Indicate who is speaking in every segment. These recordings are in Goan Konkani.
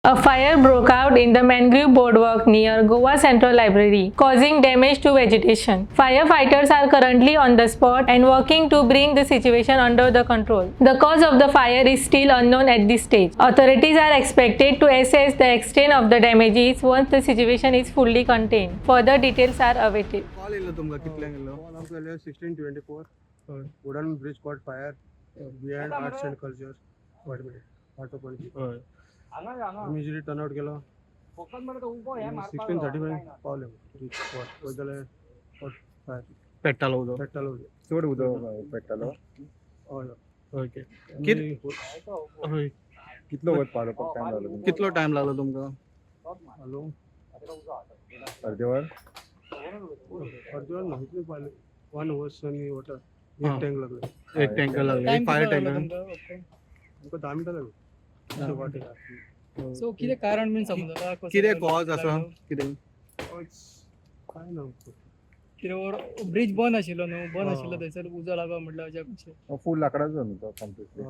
Speaker 1: A fire broke out in the mangrove boardwalk near Goa Central Library, causing damage to vegetation. Firefighters are currently on the spot and working to bring the situation under the control. The cause of the fire is still unknown at this stage. Authorities are expected to assess the extent of the damages once the situation is fully contained. Further details are awaited.
Speaker 2: Call येयल्लो तुमकां कितल्यांक येयल्लो?
Speaker 3: कॉल आमकां येयल्ले 16:24, wooden bridge caught fire behind Arts and Culture Art of Panaji.
Speaker 2: हय.
Speaker 3: इमिजिएटली टर्न आउट केलो. 16:35 पावले स्पॉट. पळयत जाल्यार कॉट फायर.
Speaker 2: पेट्टालो उजो?
Speaker 3: पेट्टालो उजो.
Speaker 4: चड उदक पेट्टालो?
Speaker 3: हय.
Speaker 2: ओके.
Speaker 3: आनी
Speaker 2: हय.
Speaker 4: कितलो वत पालोवपाक टायम लागलो तुमकां?
Speaker 2: कितलो टायम लागलो तुमकां?
Speaker 3: हॅलो.
Speaker 4: अर्दे वर?
Speaker 3: अर्दें वर ना, इतलें पावले, वन हॉर्स आनी वॉटर
Speaker 2: हा.
Speaker 3: एक टँक लागले.
Speaker 2: एक टँकर लागले, एक फायर टँकर.
Speaker 3: आमकां 10 मिनटां लागली वाटेक.
Speaker 5: सो कितें कारण बीन समजला? कसो
Speaker 2: कितें कॉज आसा?
Speaker 5: लागलो?
Speaker 2: कितें?
Speaker 3: काय ना.
Speaker 5: कितें ब्रिज बंद आशिल्लो न्हू, बंद
Speaker 3: हा.
Speaker 5: आशिल्लो, थंयसर उजो लागलो म्हटल्यार अशें कशें?
Speaker 4: फूल लाकडाचो न्हू तो कम्प्लिटली?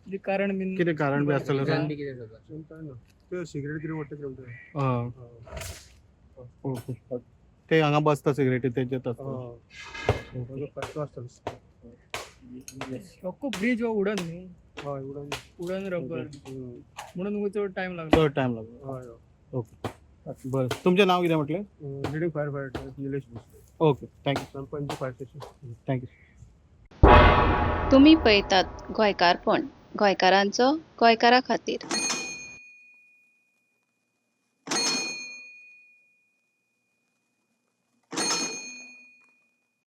Speaker 5: कितें कारण बीन?
Speaker 2: कितें कारण बी आसतलें सर?
Speaker 3: काय ना, ते सिगरेट कितें ओडटा कितें म्हणटा.
Speaker 2: हय, ओके. ते हांगा बसता सिगरेटी तेजेच आसता.
Speaker 3: हय, आसतलो.
Speaker 5: अख्खो ब्रिज हो उडन न्हू?
Speaker 3: हय, उडन.
Speaker 5: उडन रबर म्हणून तुमकां चड टायम लागलो.
Speaker 2: चड टायम लागलो.
Speaker 3: हय.
Speaker 2: ओके, बरें. तुमचें नांव कितें म्हटलें?
Speaker 3: Leading fire fighter Nilesh Bhosle.
Speaker 2: Okay, thank you.
Speaker 3: From Panaji fire station.
Speaker 2: Thank you.
Speaker 6: तुमी पळयतात गोंयकारपण, गोंयकारांचो गोंयकारा खातीर.